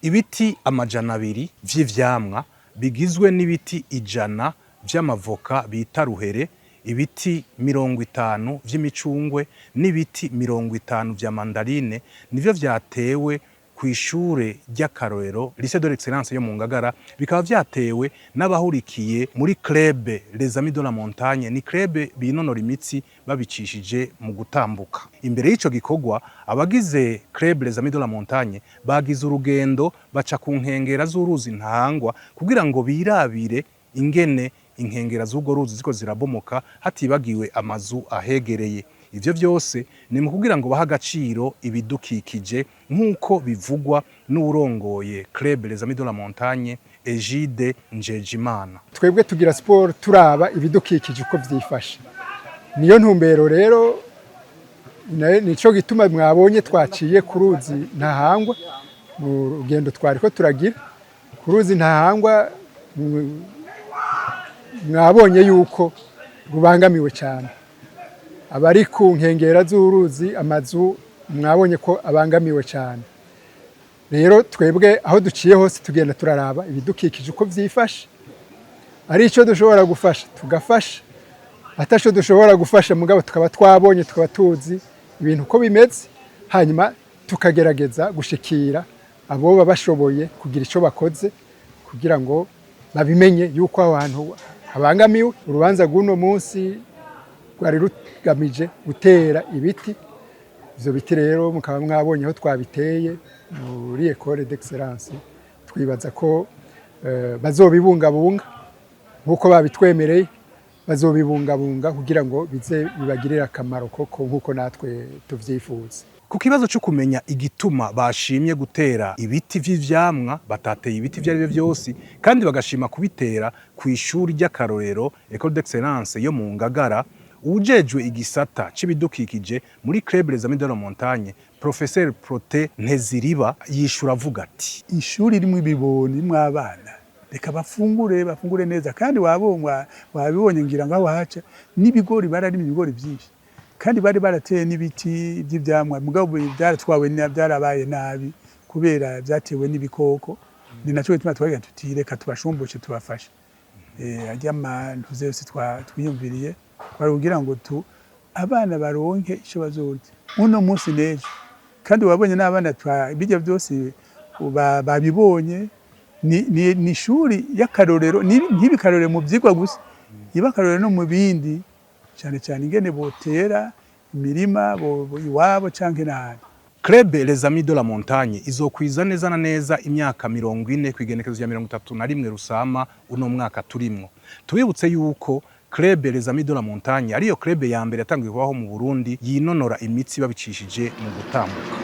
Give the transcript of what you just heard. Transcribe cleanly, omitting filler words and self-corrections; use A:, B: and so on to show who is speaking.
A: Ibiti 200 vy'ivyamwa bigizwe n'ibiti 100 vy'amavoka bita ruhere, ibiti 50 vy'imicungwe n'ibiti 50 vya mandarine nivyo vyatewe kw'ishure ry'akarorero Lycée de l'Excellence yo mu Ngagara, bikaba vyatewe n'abahurikiye muri club Les Amis de la Montagne. Ni club binonora imitsi babicishije mu gutambuka. Imbere y'ico gikorwa, abagize club Les Amis de la Montagne bagize urugendo baca ku nkengera z'uruzi Ntahangwa kugira ngo birabire ingene inkengera z'urwo ruzi ziko zirabomoka, hatibagiwe amazu ahegereye. Ivyo vyose ni mu kugira ngo bahe agaciro ibidukikije, nk'uko bivugwa n'uwurongoye club Les Amis de la Montagne, Egide Njejimana.
B: Twebwe tugira siporo turaba ibidukikije uko vyifashe. Niyo ntumbero rero, nico gituma mwabonye twaciye ku ruzi Ntahangwa mu rugendo twariko turagira ku ruzi Ntahangwa. Mwabonye yuko rubangamiwe cyane. Abari ku nkengera z'uruzi, amazu, mwabonye ko abangamiwe cyane. Rero twebwe aho duciye hose tugenda turaraba ibidukikije uko vyifashe, ari icyo dushobora gufasha tugafasha, ataco dushobora gufasha mugabo tukaba twabonye, tukaba tuzi ibintu uko bimeze, hanyuma tukagerageza gushikira aboba bashoboye kugira icyo bakoze kugira ngo babimenye yuko aho hantu habangamiwe. Urubanza rw'uno munsi rwari rugamije gutera ibiti. Ivyo biti rero mukaba mwabonye aho twabiteye muri École d'Excellence. Twibaza ko bazobibungabunga nk'uko babitwemereye, bazobibungabunga kugira ngo bize bibagirire akamaro koko nk'uko natwe tuvyifuza.
A: Ku kibazo cyo kumenya igituma bashimye gutera ibiti vy'ivyamwa, batateye ibiti ivyo ari byo vyose, kandi bagashima kubitera ku ishuri ry'akarorero École d'Excellence yo mu Ngagara, uwujejwe igisata c'ibidukikije muri Club Les Amis de la Montagne, Professeur Protais Nteziriba, yishura avuga ati:
C: Ishuri rimwe ibibondo, rimwe abana, reka bafungure, bafungure neza. Kandi wabonye, wabibonye ngira ngo aho haca n'ibigori, bararimye ibigori byinshi, kandi bari barateye n'ibiti by'ivyamwa, mugabo byaratwawe, byarabaye nabi kubera byatewe n'ibikoko. Ni naco gituma twagira tuti reka tubashumbushe, tubafashe. Arya mantu yose twiyumviriye kwari kugira ngo tu abana baronke ico bazorya uno munsi n'ejo. Kandi wabonye n'abana bijya byose babibonye. Ni ishuri y'akarorero, ntibe akarorero mu vyigwa gusa, ibe akarorero no mu bindi, cyane cyane ingene botera imirima iwabo canke n'ahandi.
A: Club Les Amis de la Montagne izokwiza neza na neza imyaka 40 kw'igenekerezo rya 31 Rusama uno mwaka turimwo. Tubibutse yuko Club Les Amis de la Montagne ariyo club ya mbere yatangiye kubaho mu Burundi yinonora imitsi babicishije mu gutambuka.